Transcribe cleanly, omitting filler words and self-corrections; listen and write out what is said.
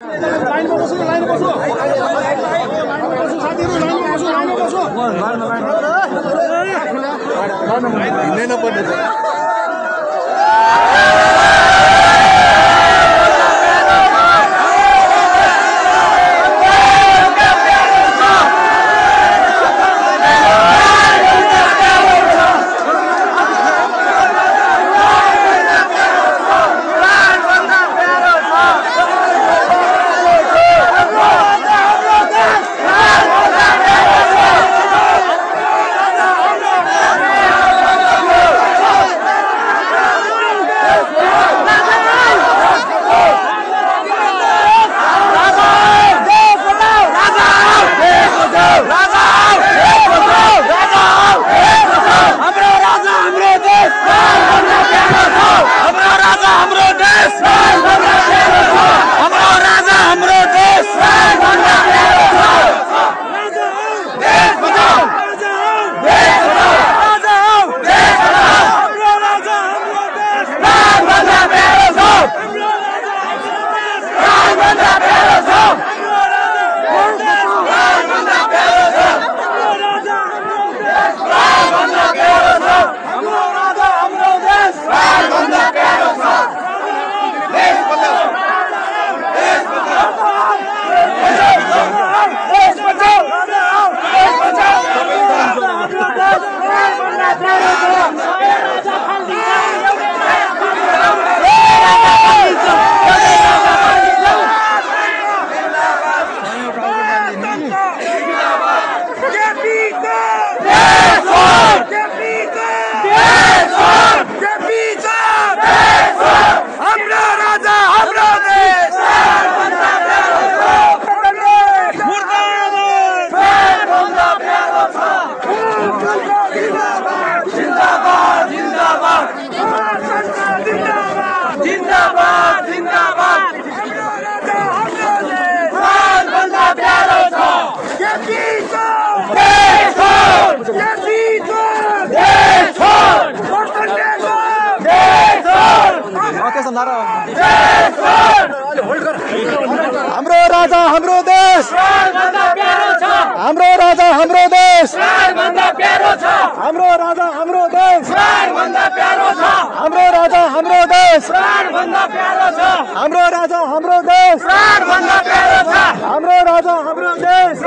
लाइनमा बस्नु लाइनमा बस्नु साथीहरु लाइनमा बस्नु हाम्रो राजा हाम्रो देश हाम्रो राजा हाम्रो देश हाम्रो राजा हाम्रो देश हाम्रो राजा हाम्रो देश हाम्रो राजा हाम्रो देश हाम्रो राजा हाम्रो देश